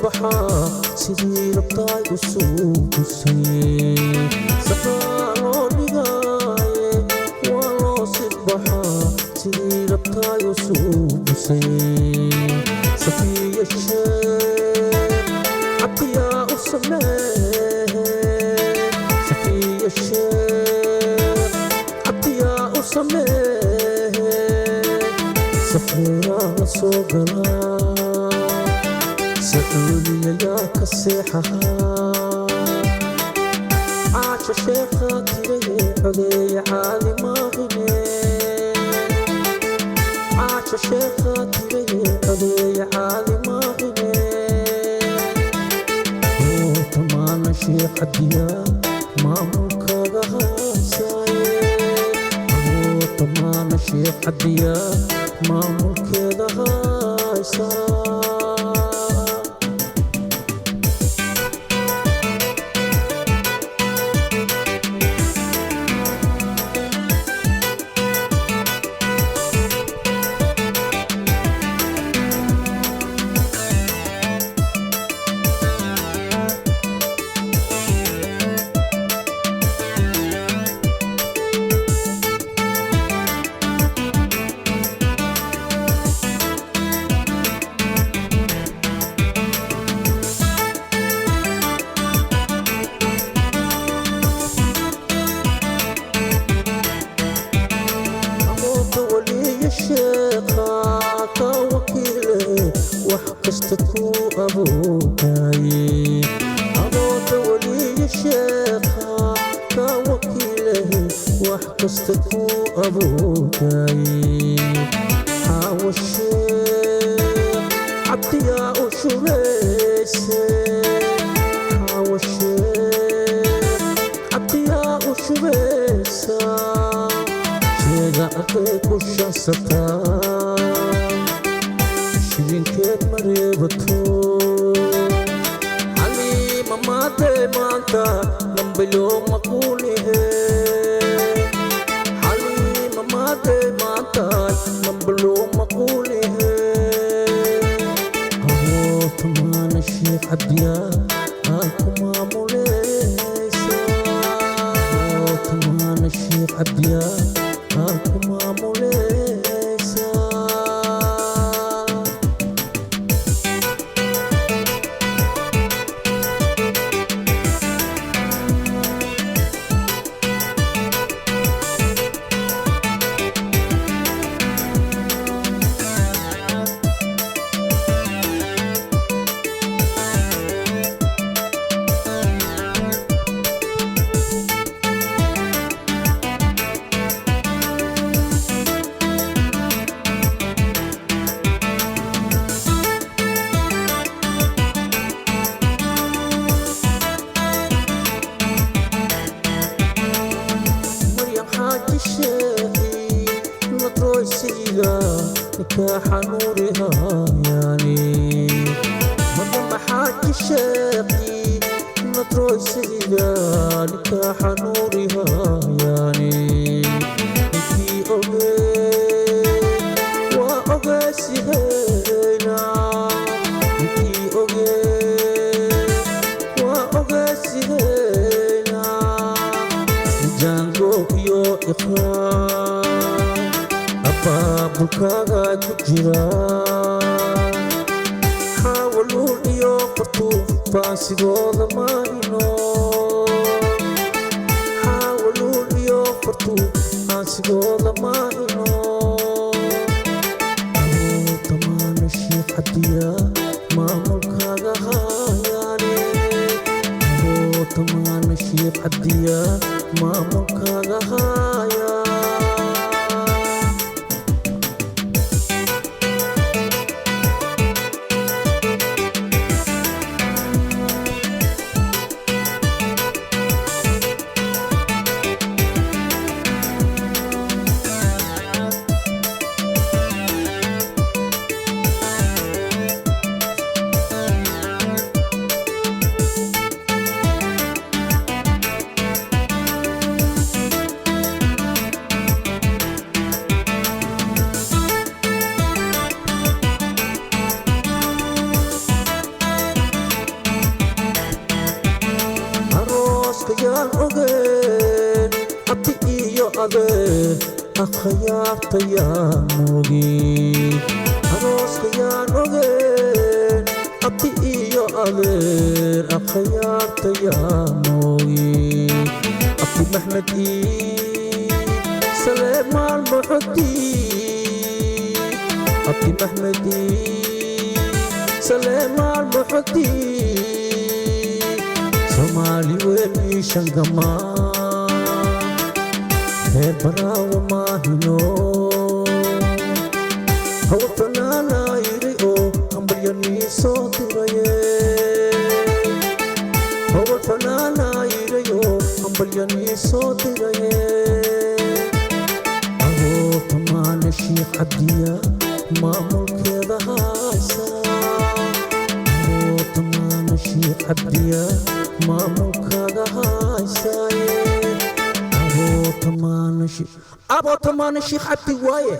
Baxaa sidii rabtaay u suubisay, safraa loo dhigaaye, waa loo sidbaxaa sidii rabtaay u suubisay. Safiya Sheekh Cabdiyaa u sameeye, Safiya Sheekh Cabdiyaa u sameeye, safreeraa la soo galaa, Sacuudiyayaa ka seexahaa. Caasha Sheekhaa tiraye, codeeya caadi maahine. Caasha Sheekhaa tiraye, codeeya caadi maahine. Tamaana Sheekh Cabdiyaa maamulkaaga haysaaye, Tamaana Sheekh Cabdiyaa maamulkeeda haysaa. Aqoonta waliya sheekha ka wakiile, wax kasta ku abuurtaye. Aqoonta waliya sheekha ka wakiile, wax kasta ku abuurtaye. Xaawa Sheekh Cabdiyaa u shubayse, Xaawa Sheekh Cabdiyaa u shubaysa, sheega aqay ku shansataa, shilinkeed mareebato. Xaliima maadee maanta nambaloo maquunihe, Xaliima maadee maanta nambaloo maquunihe. Tamaana Sheekh Cabdiyaa aa ku maamuleysa, Tamaana Sheekh Cabdiyaa aa ku maamuleysa. Maryam Xaaji Sheekhi nadroysiga nikaaxa nuurihayaani, Maryam Xaaji Sheekhi nadroysiga nikaaxa nuurihayaani. Ninkii ogee waa ogeesiheyna, ninkii ogee waa ogeesiheyna. Jango iyo Iqraar abaabulkaaga ku jira, Xaawaluul iyo Fartuun faasigooda maahino, Xaawaluul iyo Fartuun faasigooda maahino. Tamaana Sheekh Cabdiyaa maamulkaaga hayaane, Tamaana Sheekh Cabdiyaa maamulkaaga haya. Adeer, akhyaartayaa moogi, arooskayaan ogeen. Abti iyo adeer, akhyaartayaa moogi. Abti Maxmed ii Saleemaan Muxudiin, Abti Maxmed ii Saleemaan Muxudiin, Soomaali weyn ii shangamaa, reer Baraawo maahino. Hawa fanaana yidhi oo hambalyanii soo diraye. Hawa fanaana yidhi oo hambalyanii soo diraye. Agoo Tamaane Shiikh Cabdiya maamulkeeda haysa. Agoo Tamaane Shiikh Cabdiya maamulkaaga haysaaye. Aboo Tamaane Shiikh, Aboo Tamaane Shiikh Cabdi waaye.